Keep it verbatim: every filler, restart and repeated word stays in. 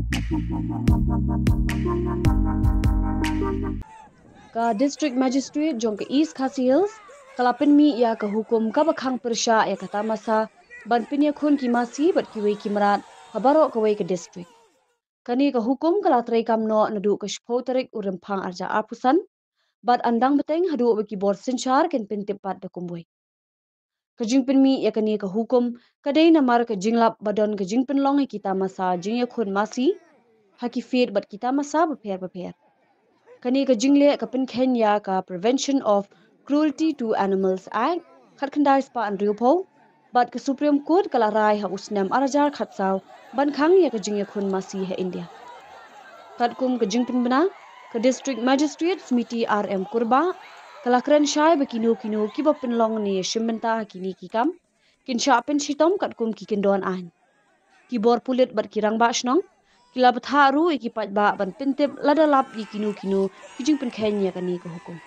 Ka District Magistrate jong ka East Khasi Hills ka la pynmih ïa ka hukum kaba khang pyrshah ïa ka tamasa ban pynïakhun ki masi bad kiwei ki mrad ha baroh kawei ka district. Kane ka hukum ka la treikam noh naduh ka shiphew tarik u Rymphang arhajar arphew san, bad ynda bteng haduh ba ki bor synshar kin pyntip pat da kumwei. Ka jingpynmih ïa kane ka hukum ka dei namar ka jinglap ba don ka jingpynlong ïa ki tamasa jingïakhun masi ha ki fete bad ki tamasa bapher bapher. Kane ka jingleh ka pynkheiñ ïa ka Prevention of Cruelty to Animals Act khatkhyndai spah hynriewphew, bad ka Supreme Court ka la rai ha u snem arhajar khatsaw ban khang ïa ka jingïakhun masi ha India. Katkum ka jingpynbna, ka District Magistrate Smiti R M Kurbah ka la kren shai ba kino kino kiba pynlong ne ïashim bynta ha kine ki kam kin shah pynshitom katkum ki kyndon aiñ. Ki bor pulit bad ki rangbah shnong ki la bthah ruh ïa ki paidbah ban pyntip lada lap ïa kino kino ki jingpynkheiñ ïa kane ka hukum.